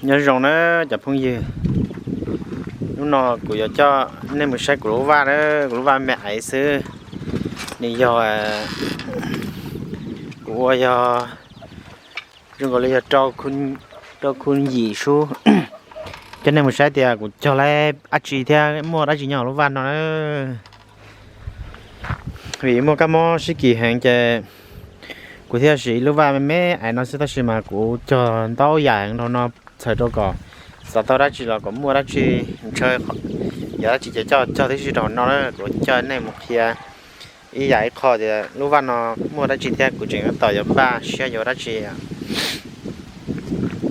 Nyob zoo na cov phooj ywg, hnub no kuv yuav coj nej mus saib kuv lub vaj na, kuv lub vaj me aiv xwb. Nws yog, kuv ua yog zoo nkaus li yog rau khu yim sub, coj nej mus saib tias kuv cog lab dab tsi thiab muaj dab tsi nyob lub vaj no na. Vim muaj kab mob sib kis heev ces kuv thiaj siv lub vaj me me aiv no xwb, tab sis mas kuv cog ntau yam heev rau no, txhawm rau kom xav tau dab tsi los kom muaj dab tsi, ntshaw yog dab tsi ces coj cog tib si rau no na. Kuv coj nej mus qhia ib yam ib qho tias lub vaj no muaj dab tsi thiab kuv tseem tab tom yuav npaj siab yuav dab tsi.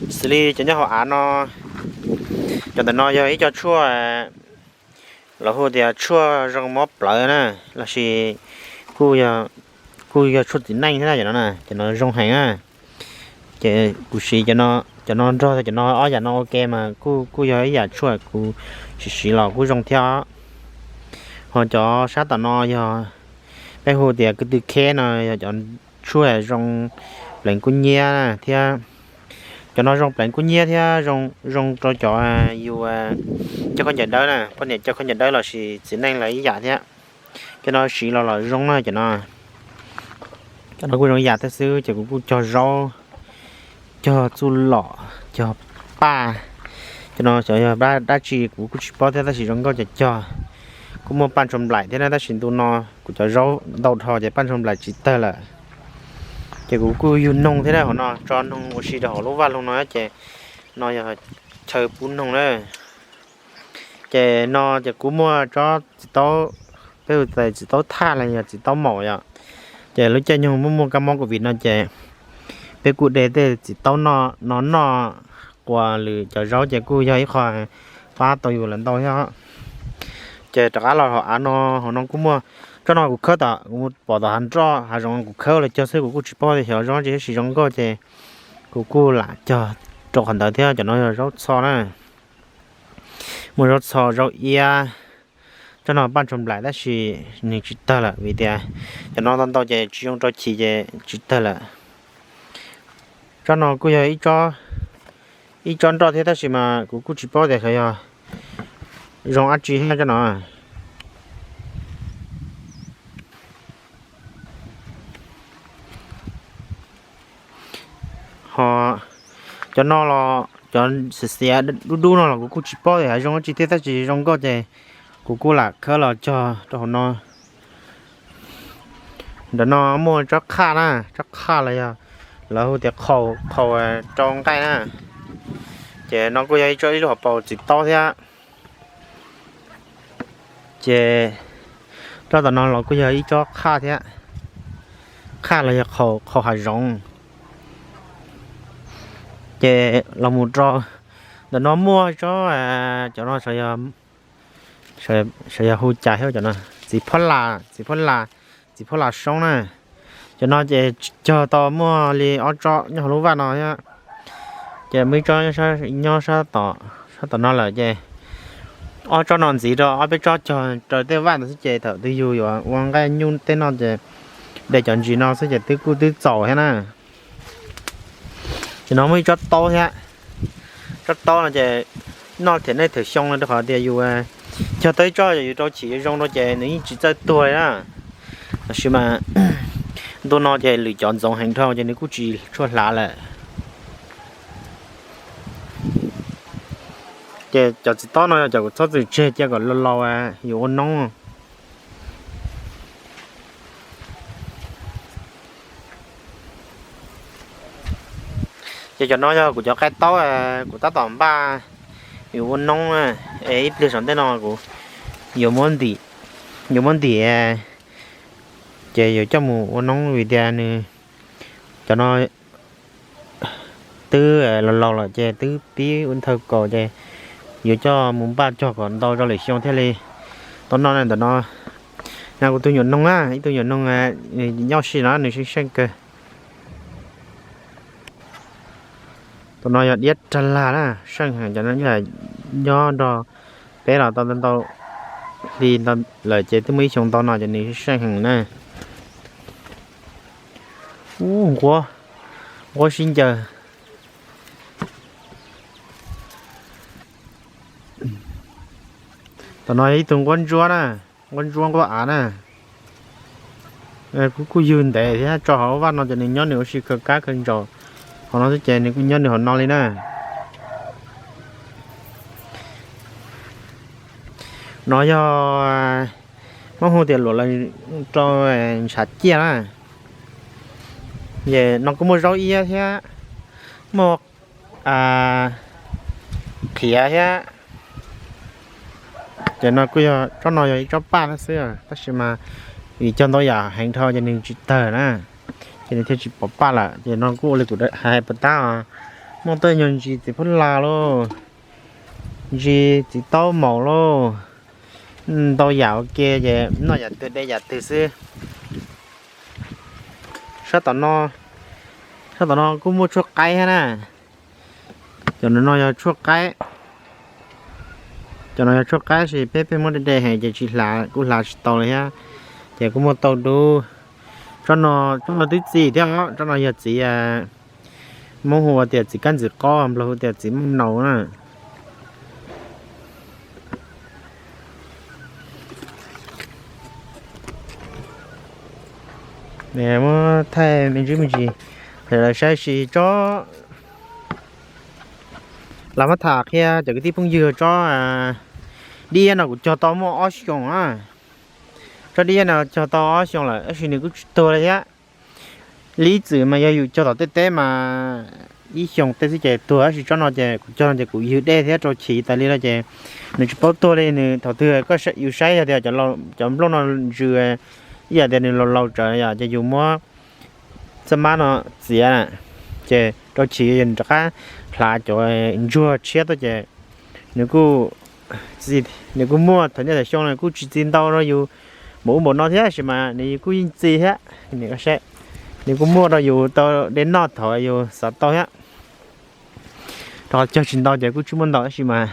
Xws li cov nyob hauv av no, cov ntawm no yog ib co tshuaj, lawv hu tias tshuaj zoo mob plawv na, los sis kuj yog tshuaj txiv neej thiab na. Cov no, cov no zoo heev na. Ces kuv siv cov no nrog cov no, ob yam no ua ke mas kuj kuj yog ib yam tshuaj kuv siv siv los kuj zoo thiab. Ho cov sab tom no yog peb hu tias ko tw kheb no, yog cov tshuaj zoo pleev kub nyiab thiab. Cov no zoo pleev kub nyiab thiab zoo rau cov yus cog khaub ncaws dawb na, poj niam cog khaub ncaws dawb los sis txiv neej los ib yam thiab. Cov no siv los los zoo na cov no. Cov no kuj zoo ib yam thiab xwb, ces kuv kuj cog zaub, cog txuj lom, cog paj. Cov no xyov yog dab tsi kuv kuj tsis paub thiab, tab sis zoo nkauj ces cog. Kuj muaj paj ntshua nplaim thiab na, tab sis ntu no kuv cov zaub ntau dhau ces paj ntshua nplaim tsis tawg lawm. Ces kuv kuj yug noog thiab na, hauv no tso noog ua si rau hauv lub vaj loog no ces no yog chaw pub noog na. Ces no ces kuv muaj tsob txiv taub, peb hu tias txiv taub thaj los yog txiv taub maum yom. Ces lub caij nyoog muaj muaj kab mob covid no ces peb kuj de tej txiv taub no noj quas lwm cov zaub ces kuj yog ib qho pab tau yus lawm ntau thiab. Ces rov qab los hauv av no, hauv no kuj muaj, tsob no kuv khawb tom, kuv mus pom tom hav nroj hav zoov kuv khawb los cog xwb, kuv kuj tsis paub tias xyov zaub tsi tab sis zoo nkauj ces kuv kuj lam cog rau qhov ntawd thiab. Cov no yog zaub txho na, muaj zaub txho zaub iab. Tsob no paj ntshua nplaim tab sis nws tsis tawg lawm vim tias cov no ntau ntau ces tsis zoo rau chim ces tsis tawg lawm. Tsob no kuj yog ib tsob nroj thiab tab sis mas kuv kuj tsis paub tias xyov yog zoo dab tsi thiab tsob no. Ho cov no los cov xiav xiav dub dub no los kuv kuj tsis paub tias zoo dab tsi thiab tab sis zoo nkauj ces kuv kuj lam khawb los cog rau hauv no. Ntawm no muaj tsob qhaj na, tsob qhaj los yog lawv hu tias qhaus, qhaus rau nqaij na. Ces no kuj yog ib tsob, ib lub hauv paus txiv taub thiab. Ces tsob tom no los kuj yog ib tsob qhaj thiab, qhaj los yog qhaus hav zoov. Ces los mus rau ntawm no muaj tsob, cov no xyov yog hu cas thiab, cov no txiv phab las, txiv phab las, txiv phab las soob na. Cov no ces cog tau muaj li ob tsob nyob hauv lub vaj no thiab. Ces muaj ib tsob nyob sab tom no lawm ces ob tsob no ntxiv rau ob peb tsob cog raws tej vaj ntawd xwb ces thaum twg yus yuav ua nqaij nyuj tej no ces de cov ntsis no xwb ces twb kuj twb txaus thiab na. Ces no muaj ib tsob taub thiab. Tsob taub no ces noj them neej them xyoo no rau qhov tias yus cog tau ib tsob yus rau chim zoo rau ces nws yeej tsis txawj tuag li na. Tab sis mas ntu no ces lwm cov ntxoov heev dhau ces nws kuj tsis tshua hlav lawm. Ces cov txiv taub no yog cov kuv txhob txwm tseg cia kom laus laus yus ua noob. Ces cov no yog kuv cov qaib taub, kuv tab tom npaj yus ua noob, es ib pliag saum ntej no kuv yuav muab ntim, yuav muab ntim, ces yuav coj mus ua noob vim tias nws, cov no twb laus laus lawm ces twb pib ua nthaw kaus ces yuav coj mus npaj cog kom ntau rau lwm xyoo thiaj li tau noj na. Ntawm no, no kuv tus nyuam noog na, ib tug nyuam noog nyob si no nws seej seej kawg. Tus no yog diab rag lag na, seej heev, cov no nyob nrog peb los tau ntau hli lawm ces twb muaj ib xyoo ntau no ces nws seej heev na. Ub, nquab, nquab sib ncaws. Qhov no yog ib tug nquab ntsuab na, nquab ntsuab nquab av na. Kuj, kuj ywg ntev thiab, tso hauv vaj no ces nws nyob nws ua si khaws kab khaws ntsaum hauv no xwb ces nws kuj nyob nws hauv no li na. No yog muab hu tias luam lawv rau ntshav ciaj na. Ces no kuj muaj zaub iab thiab, muaj qhiav thiab. Ces no kuj yog tsob no yog ib tsob paj xwb tab sis mas vim cog ntau yam heev dhau ces nws tsis tawg na, ces nws thiaj tsis pom paj lawm. Ces no kuj ua li kuv hais puas tab, muaj tej nyuag ntsis txiv phuab las lauj, ntsis txiv taub maum lauj, ntau yam ua ke ces noj yam twg de yam twg xwb. Sab tom no, sab tom no kuj muaj tshuaj qaib thiab na. Cov no yog tshuaj qaib, cov no yog tshuaj qaib sis peb pheej muab de de heev ces tsis hlav, kuj hlav tsis tau li thiab. Ces kuj muaj tau dub. Tsob no, tsob no twb txi thiab os, tsob no yog txiv, Hmoob hu ua tias txiv kab ntxwv qaub, Nplog hu tias txiv maj naus na. Muab thaij me ntsis me ntsis, lawv saib si tsob, los muab tham qhia cov kwv tij phooj ywg tsob dib iab no kuv cog tau muaj ob xyoos na. Tsob dib iab no cog tau ob xyoos lawm tab sis nws kuj tsis tuag li thiab. Li ib txwm mas yog yus cog tom tej teb mas ib xyoos tej xwb ces tuag, tab sis tsob no ces kuv cog no ces kuv ywg dej thiab rau chiv tas li no ces nws tsis paub tuag li. Nws thaum twg koj, yus saib yog tias cov nplooj no ntsws ib yam tias nws laus laus tsawv yom, ces yus muab txaj mab no txiav na, ces rau chiv rov qab hlav cov ntsuag tshiab tuaj ces nws kuj, nws kuj muaj thaum niaj thaum xyoo no kuj tsis txi ntau rau yus npaum ub npaum no thiab sis mas nws kuj yeej txi thiab. Nws kuj muaj rau yus tau de noj thaum yus xav tau thiab. Rau qhov cog tsis ntau ces kuj tsis muaj ntau tab sis mas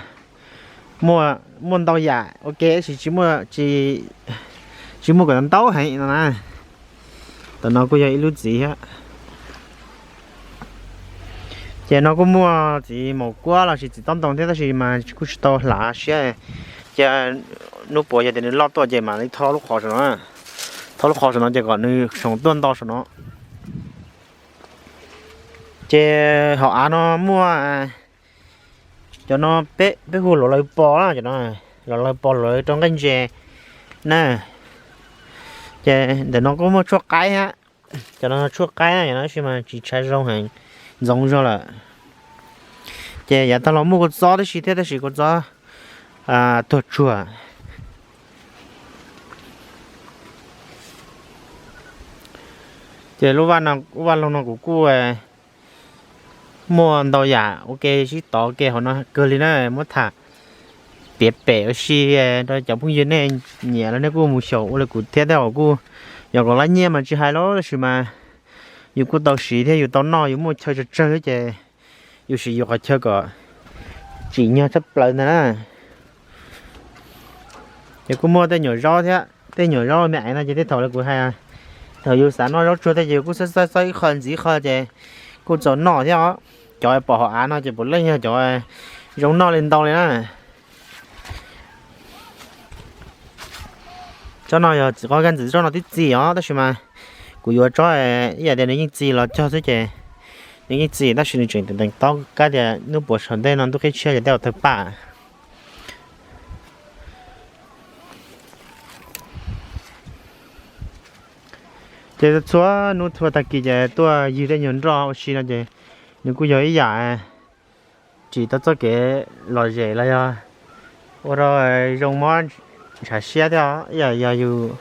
muaj, muaj ntau yam ua ke tab sis tsis muaj, tsis muaj kom ntau heev no na. Tam no kuj yog ib lub txiv thiab. Ces no kuj muaj txiv maum kuab los sis txiv tob ntoo thiab tab sis mas kuj tsis tau hlav siab. Ces hnub puav yog tias nws loj tuaj ces mam li tho lub qhov saum no, tho lub qhov saum no ces kom nws soom tuaj ntau saum no. Ces hauv av no muaj cov no peb, peb hu luam laws pos na, cov no luam laws pos, luam laws rau nqaij ntses na. Ces ntawm no kuj muaj tshuaj qaib thiab, cov no tshuaj qaib na, tab sis mas tsis tshav zoo heev, ntxoov zog lawm. Ces yav tag los muaj kua txob tib si thiab tab sis kua txob tuag tsuag. Ces lub vaj loog no kuv kuj muaj ntau yam ua ke sib tov ke hauv no kawg li na, muab tham piav pem ua si rau cov phooj ywg nej nyiam los nej kuj mus xyaum ua li kuv thiab tej zaum kuj yog kom lab nyiaj mas tsis hais los tab sis mas yus kuj tau siv thiab yus tau noj, yus muaj chaw tsawg tsawg ces yus siv yus qhov chaw kom tsim nyog tshaj plaws ntag na. Ces kuj muaj tej nyuam zaub thiab, tej nyuam zaub me aiv no ces tej thaum li kuv hais, thaum yus xav noj zaub tsuag tej ces yus kuj xav xav xav ib qho ntxiv ib qho ces kuj txaus noj thiab os. Cov pom hauv av no ces puav leej yog cov zoo noj li ntau li na. Tsob no yog txiv qaub kab ntxwv, tsob no twb txi os tab sis mas kuv yuav tsob ib yam tias nws yeej txi los cog xwb ces nws yeej txi tab sis nws tseem teem taub kab tias hnub puav saum ntej no ntuj qhib tshiab ces tej zaum tawg paj. Ces txhua hnub txhua tag kis ces tuaj ywg tej nyuag nroj ua si no ces nws kuj yog ib yam tsim tau txoj kev lom zem los yog ua rau zoo mob ntshav siab thiab os. Ib yam yog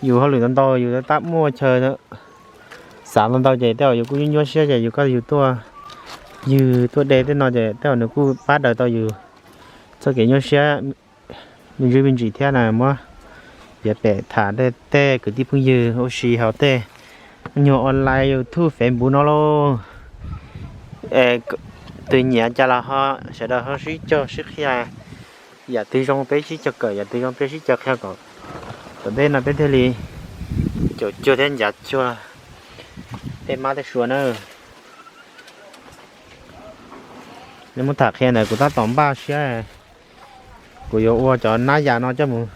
yus hauj lwm ntau ntau yus tab muaj chaw xav ntau ntau ces tej zaum yus kuj nyuaj nyuaj siab ces yus, koj yus tuaj ywg tuaj de tej no ces tej zaum nws kuj pab daws tau yus txoj kev nyuaj siab me ntsis me ntsis thiab na. Muab piav pem tham tej kwv tij phooj ywg ua si hauv tej nyuag online YouTube Facebook no lauj. Tus nyiam cas los ho sawv daws ho sib cog sib qhia, yam twg zoo peb sib cog kawm, yam twg zoo peb sib cog qhia kom tom ntej no peb thiaj li caum cuag thiab ncav cuag tej mab tej sua na. Nej muab tham qhia ntawd kuv tab tom npaj siab. Kuv yuav ua cov nab yas no coj mus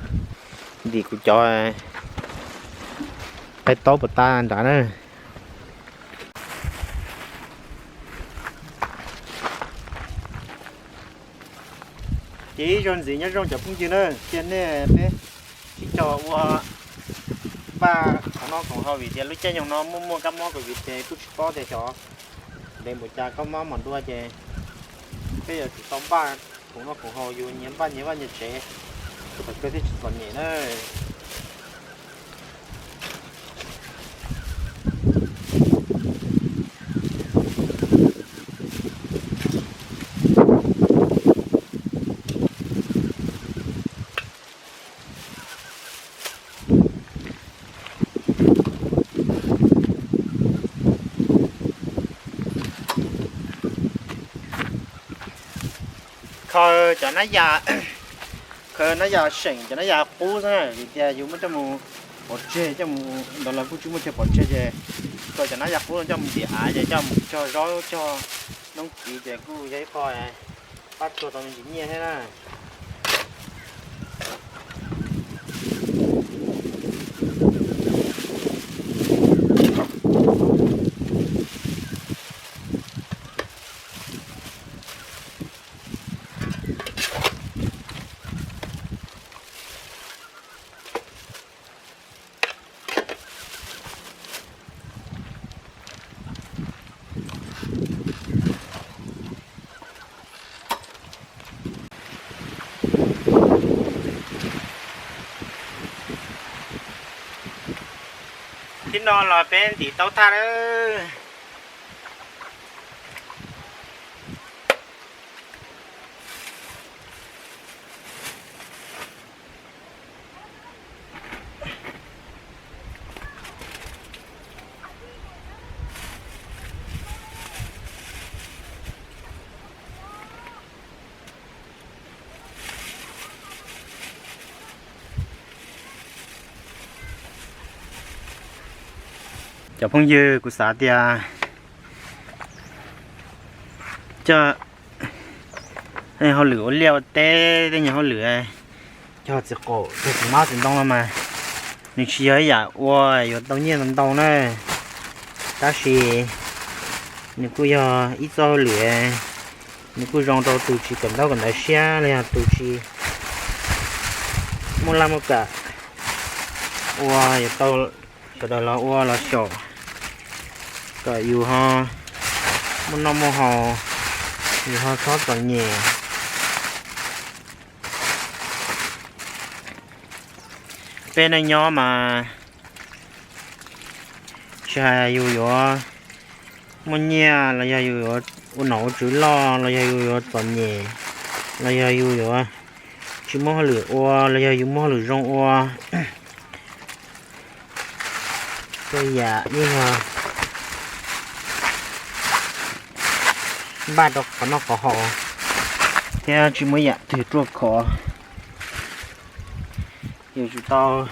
ntim kuv cov qe taub puas tas nrad na. Ces ib zaug ntxiv nyob zoo cov phooj ywg na, cia nej peb sib cog ua npaj khoom noj khoom haus vim tias lub caij nyoog no muaj muaj kab mob covid ces kuj tsis paub tias xyov ntev npaum cas kab mob mam dua ces peb yuav tsum tau npaj khoom noj khoom haus, yus nyias npaj nyias vaj nyias tsev, thaum kawg thiaj tsis txom nyem na. Khaws cov nab yas, khaws nab yas seem cov nab yas qub xwb na, vim tias yus muab coj mus pov tseg, coj mus ntawd los kuj tsis muaj chaw pov tseg ces khaws cov nab yas qub no coj mus ntim av ces coj mus cog zaub cog noob tsiv ces kuj yog ib qho pab tsuag tau me ntsis nyiaj thiab na. Thib no los peb ntim taub thaj lawm. Cov phooj ywg, kuv xav tias coj hauj lwm ua liaj ua teb, tej nyuag hauj lwm cog txiv qaum cog txiv hmab txiv ntoo no mas nws tsis yog ib yam ua yuav tau nyiaj ntau ntau na, tab sis nws kuj yog ib txoj hauj lwm, nws kuj zoo rau tus tsis kawm ntaub kawm ntawv siab los yog tus tsis muaj laj muaj kam ua yuav tau sawv daws los ua los xyaum kom yus ho muaj noj muaj haus, yus ho txhob txom nyem. Peb neej nyob mas tsis hais yus yuav muaj nyiaj los yog yus yuav ua nom ua tswv loj los yog yus yuav txom nyem los yog yus yuav tsis muaj hauj lwm ua los yog yus muaj hauj lwm zoo ua, txhua yam yeej yog npaj rau qhov noj qhov haus thiab tsis muaj yam twg ruaj khov. Yuav tsum tau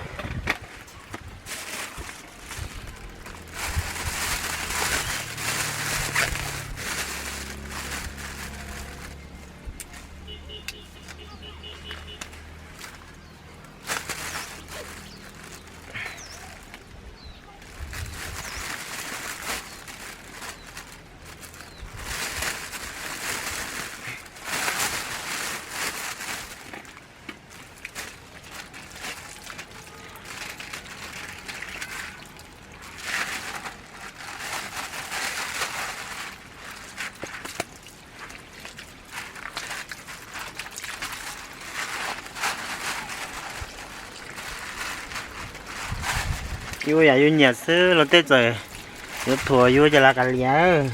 Yus ua yam yus nyiam xwb, luag tej txawm yuav thuam yus ces lawv kav liam.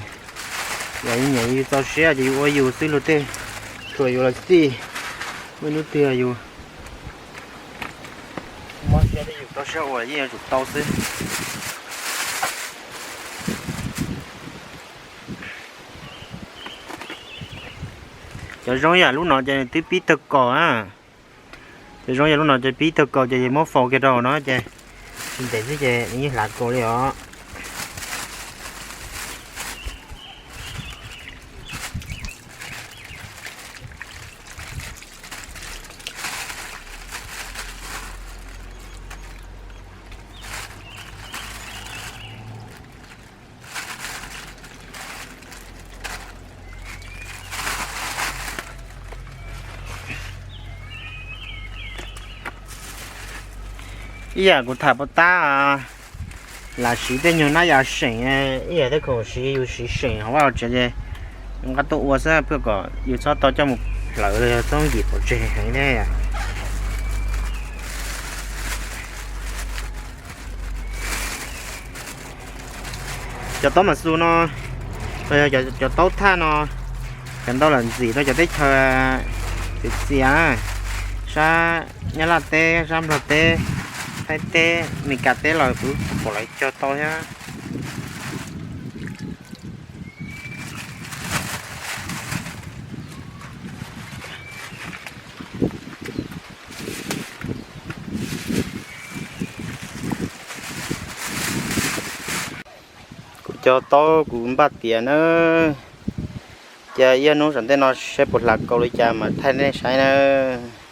Yam yus nyiam yus txaus siab ces yus ua yus xwb, luag tej thuam yus los xij. Muaj hnub twg yus mob siab thiab yus txaus siab ua yeej yuav tsum tau xwb. Cov zoo yam lub no ces nws twb pib tawg kaus na. Cov zoo yam lub no ces pib tawg kaus ces muab faus kiag rau hauv no ces tsis ntev xwb ces nws yeej hlav kaus li os. Ib yam kuv tham pov tab, lam siv tej nyuag nab yas seem, ib yam tej khoom siv yus siv seem hauv vaj hauv tsev ces nqa tuaj ua xwb, pab kom yus txhob tau coj mus hlawv los yog txhob nkim pov tseg heev ne. Cov taub mas xu no los yog cov taub thaj no, cov ntau lawm ntxim rau cov teb chaws txias txias, sab Nyab Laj teb, sab Nplog teb, Thaib teb, Meskas teb los kuv pom lawv cog tau thiab. Kuv cog taub kuv npaj tiav nawb. Cia ib hnub tom ntej no saib puas hla kaus li cas mas thaij nej saib nawb.